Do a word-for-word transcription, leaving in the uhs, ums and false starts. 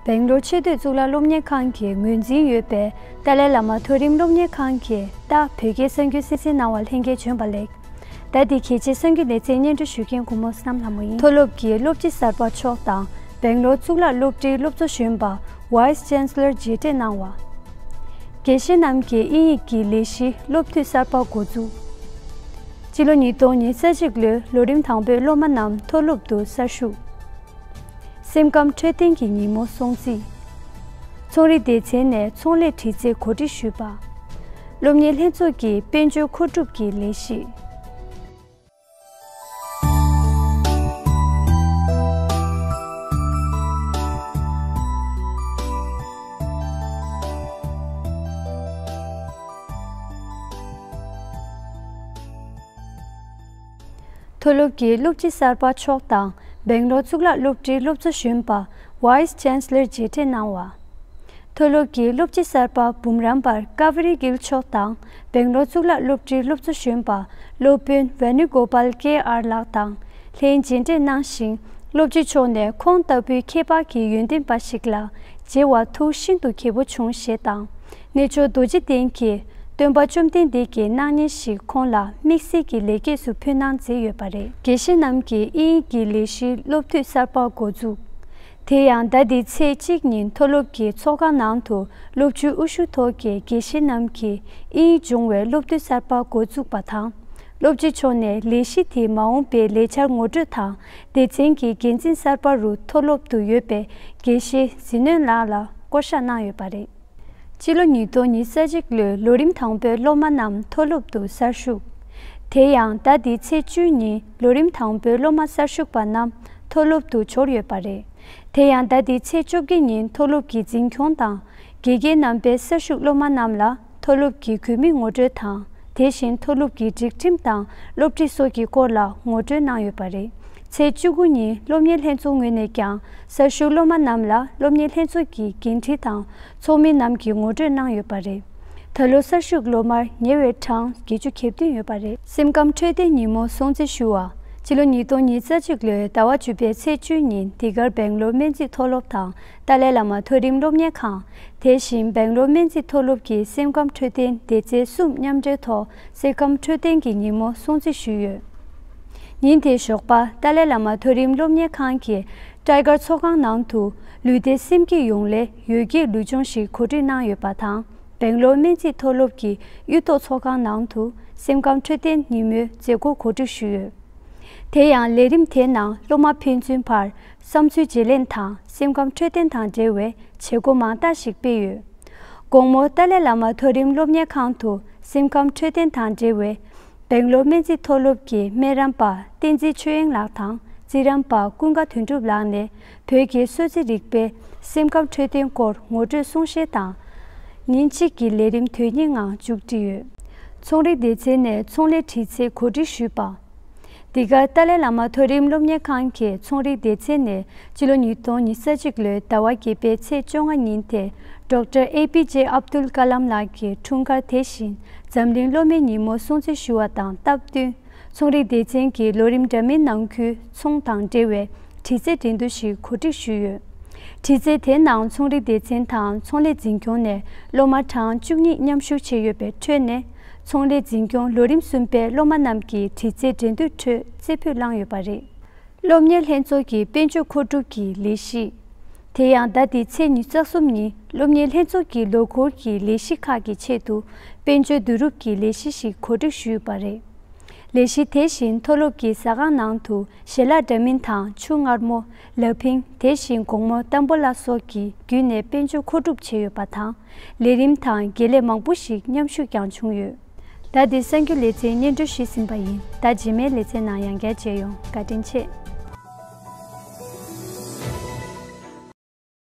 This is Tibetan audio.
སྦེང་ལོར་ཆེས་མཐོའི་གཙུག་ལག་སློབ་གཉེར་ཁང་གི་ངོས་འཛིན་ཡོད་པའི་ཏཱ་ལའི་བླ་མ་མཐོ་རིམ་སློབ་གཉེར་ཁང་གི་ད་བོད་སྐད་གསར་འགྱུར་གསན་གཟིགས་གནང་བར་ལྷན་རྒྱས་བྱོན་པ་ལེགས། ད་འདི་གལ་ཆེའི་གསར་འགྱུར་ལེ་ཚན་སྙན་སྒྲོན་ཞུ་མཁན་གུ་མོ་བསོད་ནམས་ལྷ་མོ་ཡིན། མཐོ་སློབ་ཀྱི་སློབ་སྤྱི་གསར་པ་མཆོག་དང་སྦེང་ལོར་གཙུག་ལག་སློབ་གྲྭའི་སློབ་གཙོ་གཞོན་པ་Vice Chancellor མཇལ་འཕྲད་གནང་བ། དགེ་བཤེས་རྣམས་ཀྱི་དབྱིན་ཡིག་གི་ལས་གཞི་སློབ་དུས་གསར་པ་འགོ་འཛུགས། སྤྱི་ལོ་ཉིས་སྟོང་ཉི་ཤུ་རྩ་གཅིག་ལོའི་ལོ་རིམ་དང་པོའི་སློབ་མ་རྣམས་མཐོ་སློབ་ཏུ་གསར་ཞུགས། སེམས་ཁམས་འཕྲོད་བསྟེན་གྱི་ཉིན་མོ་སྲུང་བརྩི། ཚོང་རིག་སྡེ་ཚན་ནས་ཚོང་ལས་དྲི་རྩད་གོ་སྒྲིག་ཞུས་པ། སློབ་གཉེར་ལྷན་ཚོགས་ཀྱི་དཔལ་འབྱོར་མཁོ་སྒྲུབ་ཀྱི་ལས་གཞི། མཐོ་སློབ་ཀྱི་སློབ་སྤྱི་གསར་པ་མཆོག་དང་སྦེང་ལོར་གཙུག་ལག་སློབ་གྲྭའི་སློབ་གཙོ་གཞོན་པ་Vice Chancellor མཇལ་འཕྲད་གནང་བ། མཐོ་སློབ་ཀྱི་སློབ་སྤྱི་གསར་པ་འབུམ་རམས་པ་ཀ་ཝི་རི་གྷིལ་མཆོག་དང་སྦེང་ལོར་གཙུག་ལག་སློབ་གྲྭའི་སློབ་གཙོ་གཞོན་པ་སློབ་དཔོན་ཝེ་ནུ་གོ་པཱལ་ཀེ་ཨར་ལགས་དང་ལྷན་མཇལ་འཕྲད་གནང་ཞིང་། སློབ་སྤྱི་མཆོག་ནས་ཁོང་ལྟ་བུའི་ཁྱད་འཕགས་ཀྱི་ཡོན་ཏན་པ་ཞིག་ལ་མཇལ་བར་ཐུགས་ཤིན་ཏུ་དགྱེས་པོ་བྱུང་ཞེས་དང་། གནས་མཆོག་རྡོ་རྗེ་གདན་གྱི་སྟོན་པ་བཅོམ་ལྡན་འདས་ཀྱི་སྣང་བརྙན་ཞིག་ཁོང་ལ་དམིགས་བསལ་གྱི་ལེགས་སྐྱེས་སུ་ཕུལ་གནང་མཛད་ཡོད་པ་རེད། དགེ་བཤེས་རྣམས་ཀྱི་དབྱིན་ཡིག་གི་ལས་གཞིའི་སློབ་དུས་གསར་པ་འགོ་འཛུགས། དེ་ཡང་ཟླ་འདིའི་ཚེས་གཅིག་ཉིན་མཐོ་སློབ་ཀྱི་ཚོགས་ཁང་ནང་དུ་སློབ་བརྒྱུད་དབུ་བཞུགས་ཐོག་གི་དགེ་བཤེས་རྣམས་ཀྱིས་དབྱིན་ཡིག་སྦྱོང་བའི་སློབ་དུས་གསར་པ་འགོ་བཙུགས་པ་དང་། སློབ་སྤྱི་མཆོག་ནས་ལས་གཞི་དེའི་མ་འོངས་པའི་ལས་འཆར་ངོ་སྤྲོད་དང་། སྡེ་ཚན་གྱི་འགན་འཛིན་གསར་པ་རུ་མཐོ་སློབ་ཏུ་ཡོད་པའི་དགེ་བཤེས་ཟི་ནོན་ལགས་ལ་བསྐོ་གཞག་གནང་ཡོད་པ་རེད། སྤྱི་ལོ་ཉིས་སྟོང་ཉི་ཤུ་རྩ་གཅིག་ལོའི་ལོ་རིམ་དང་པོའི་སློབ་མ་རྣམས་མཐོ་སློབ་ཏུ་གསར་ཞུགས། དེ་ཡང་ཟླ་འདིའི་ཚེས་བཅུ་ཉིན་ལོ་རིམ་དང་པོའི་སློབ་མ་གསར་ཞུགས་པ་རྣམས་མཐོ་སློབ་ཏུ་འབྱོར་ཡོད་པ་རེད། དེ་ཡང་ཟླ་འདིའི་ཚེས་བཅོ་བརྒྱད་ཉིན་མཐོ་སློབ་ཀྱི་འཛིན་སྐྱོང་དང་། དགེ་རྒན་རྣམ་པའི་གསར་ཞུགས་སློབ་མ་རྣམས་ལ་མཐོ་སློབ་ཀྱི་དགོས་དམིགས་ངོ་སྤྲོད་དང་། དེ་བཞིན་མཐོ་སློབ་ཀྱི་སྒྲིག་ཁྲིམས་དང་སློབ་ཁྲིད་སོགས་ཀྱི་སྐོར་ལ་ངོ་སྤྲོད་གནང་ཡོད་པ་རེད། ཚེས་བཅུ་དགུ་ཉིན་སློབ་གཉེར་ལྷན་ཚོགས་ངོས་ནས་ཀྱང་གསར་ཞུགས་སློབ་མ་རྣམས་ལ་སློབ་གཉེར་ལྷན་ཚོགས་ཀྱི་འགན་འཁྲི་དང་ཚོགས་མི་རྣམས་ཀྱིས་ངོ་སྤྲོད་གནང་ཡོད་པ་རེད། ད་ལོ་གསར་ཞུགས་སློབ་མར་ཉེ་བའི་གྲངས་བརྒྱད་ཅུ་གྱ་བདུན་ཡོད་པ་རེད། སེམས་ཁམས་འཕྲོད་བསྟེན་ཉིན་མོ་སྲུང་བརྩི་ཞུ་བ། སྤྱི་ལོ་ཉིས་སྟོང་ཉི་ཤུ་རྩ་གཅིག་ལོའི་ཟླ་བ་བཅུ་པའི་ཚེས་བཅུ་ཉིན་འདི་གར་སྦེང་ལོར་སྨན་རྩིས་མཐོ་སློབ་དང་ཏཱ་ལའི་བླ་མ་མཐོ་རིམ་སློབ་གཉེར་ཁང་། དེ་བཞིན་སྦེང་ལོར་སྨན་རྩིས་མཐོ་སློབ་ཀྱི་སེམས་ཁམས་འཕྲོད་བསྟེན་སྡེ་ཚན་གསུམ་མཉམ་འབྲེལ་ཐོག་སེམས་ཁམས་འཕྲོད་བསྟེན་གྱི་ཉིན་མོ་སྲུང་བརྩི་ཞུས་ཡོད། ཉིན་དེའི་ཞོགས་པ་ཏཱ་ལའི་བླ་མ་མཐོ་རིམ་སློབ་གཉེར་ཁང་གི་ཊའི་གར་ཚོགས་ཁང་ནང་དུ་ལུས་བདེ་སེམས་སྐྱིད་ཡོང་སླད་ཡོ་གའི་ལུས་སྦྱོང་ཞིག་གོ་སྒྲིག་གནང་ཡོད་པ་དང་། སྦེང་ལོར་སྨན་རྩིས་མཐོ་སློབ་ཀྱི་གཡུ་ཐོག་ཚོགས་ཁང་ནང་དུ་སེམས་ཁམས་འཕྲོད་བསྟེན་ཉིན་མོའི་མཛད་སྒོ་གོ་སྒྲིག་ཞུས་ཡོད། དེ་ཡང་ལས་རིམ་དེའི་ནང་སློབ་མ་ཕན་ཚུན་བར་བསམ་ཚུལ་བརྗེ་ལེན་དང་སེམས་ཁམས་འཕྲོད་བསྟེན་དང་འབྲེལ་བའི་བྱེད་སྒོ་མང་དག་ཞིག་སྤེལ་ཡོད། དགོང་མོ་ཏཱ་ལའི་བླ་མ་མཐོ་རིམ་སློབ་གཉེར་ཁང་དུ་སེམས་ཁམས་འཕྲོད་བསྟེན་དང་འབྲེལ་བའི་སྦེང་ལོར་སྨན་རྩིས་མཐོ་སློབ་ཀྱི་སྨན་རམས་པ་བསྟན་འཛིན་ཆོས་དབྱིངས་ལགས་དང་རྩིས་རམས་པ་ཀུན་དགའ་དོན་གྲུབ་ལགས་ནས་བོད་ཀྱི་གསོ་རྩིས་རིག་པའི་སེམས་ཁམས་འཕྲོད་བསྟེན་སྐོར་ངོ་སྤྲོད་གསུང་བཤད་དང་། ཉིན་གཅིག་གི་ལས་རིམ་དོན་གཉེར་ངང་མཇུག་སྒྲིལ་ཡོད། ཚོང་རིག་སྡེ་ཚན་ནས་ཚོང་ལས་དྲི་རྩད་གོ་སྒྲིག་ཞུས་པ། འདི་གར་ཏཱ་ལའི་བླ་མ་མཐོ་རིམ་སློབ་གཉེར་ཁང་གི་ཚོང་རིག་སྡེ་ཚན་ནས་སྤྱི་ལོ་ཉིས་སྟོང་ཉི་ཤུ་རྩ་གཅིག་ལོའི་ཟླ་བ་བརྒྱད་པའི་ཚེས་བཅོ་ལྔ་ཉིན་ཏེ་ཌོག་ཊར་ཨེ་པི་ཇེ་ཨབ་དུལ་ཀ་ལམ་ལགས་ཀྱི་འཁྲུངས་སྐར་དེ་བཞིན་འཛམ་གླིང་སློབ་མའི་ཉིན་མོ་སྲུང་བརྩི་ཞུ་བ་དང་སྟབས་བསྟུན། ཚོང་རིག་སྡེ་ཚན་གྱི་ལོ་རིམ་འདྲ་མིན་ནང་ཁུལ་ཚོང་དང་འབྲེལ་བའི་དྲི་རྩད་འགྲན་བསྡུར་ཞིག་གོ་སྒྲིག་ཞུས་ཡོད། དྲི་རྩད་དེའི་ནང་ཚོང་རིག་སྡེ་ཚན་དང་ཚོང་ལས་འཛིན་སྐྱོང་ནས་སློབ་མ་གྲངས་བཅུ་གཉིས་མཉམ་ཞུགས་བྱས་ཡོད་པའི་ཁྲོད་ནས། ཚོང་ལས་འཛིན་སྐྱོང་ལོ་རིམ་གསུམ་པའི་སློབ་མ་རྣམས་ཀྱིས་དྲི་རྩད་འགྲན་བསྡུར་ཁྲོད་རྩེ་ཕུད་བླངས་ཡོད་པ་རེད། སློབ་གཉེར་ལྷན་ཚོགས་ཀྱི་དཔལ་འབྱོར་མཁོ་སྒྲུབ་ཀྱི་ལས་གཞི། དེ་ཡང་ཟླ་འདིའི་ཚེས་ཉི་ཤུ་རྩ་གསུམ་ཉིན་སློབ་གཉེར་ལྷན་ཚོགས་ཀྱི་ལོ་འཁོར་གྱི་ལས་གཞི་ཁག་གི་ཆེད་དུ་དཔལ་འབྱོར་བསྡུ་རུབ་ཀྱི་ལས་གཞི་ཞིག་གོ་སྒྲིག་ཞུས་ཡོད་པ་རེད། ལས་གཞི་དེ་བཞིན་མཐོ་སློབ་ཀྱི་ཟ་ཁང་ནང་དུ་ཞལ་ལག་འདྲ་མིན་དང་ཆུ་མངར་མོ། ལ་ཕིང་། དེ་བཞིན་དགོང་མོ་ཏམ་བོ་ལ་སོགས་ཀྱི་བརྒྱུད་ནས་དཔལ་འབྱོར་མཁོ་སྒྲུབ་བྱས་ཡོད་པ་དང་། ལས་རིམ་དང་དགེ་ལས་མང་པོ་ཞིག་མཉམ་ཞུགས་ཀྱང་བྱུང་ཡོད། ད་འདི་གསར་འགྱུར་ལེ་ཚན་སྙན་སྒྲོན་ཞུས་ཟིན་པ་ཡིན། ད་རྗེས་མའི་ལེ་ཚན་ནང་ཡང་བསྐྱར་མཇལ་ཡོང་། བཀའ་དྲིན་ཆེ།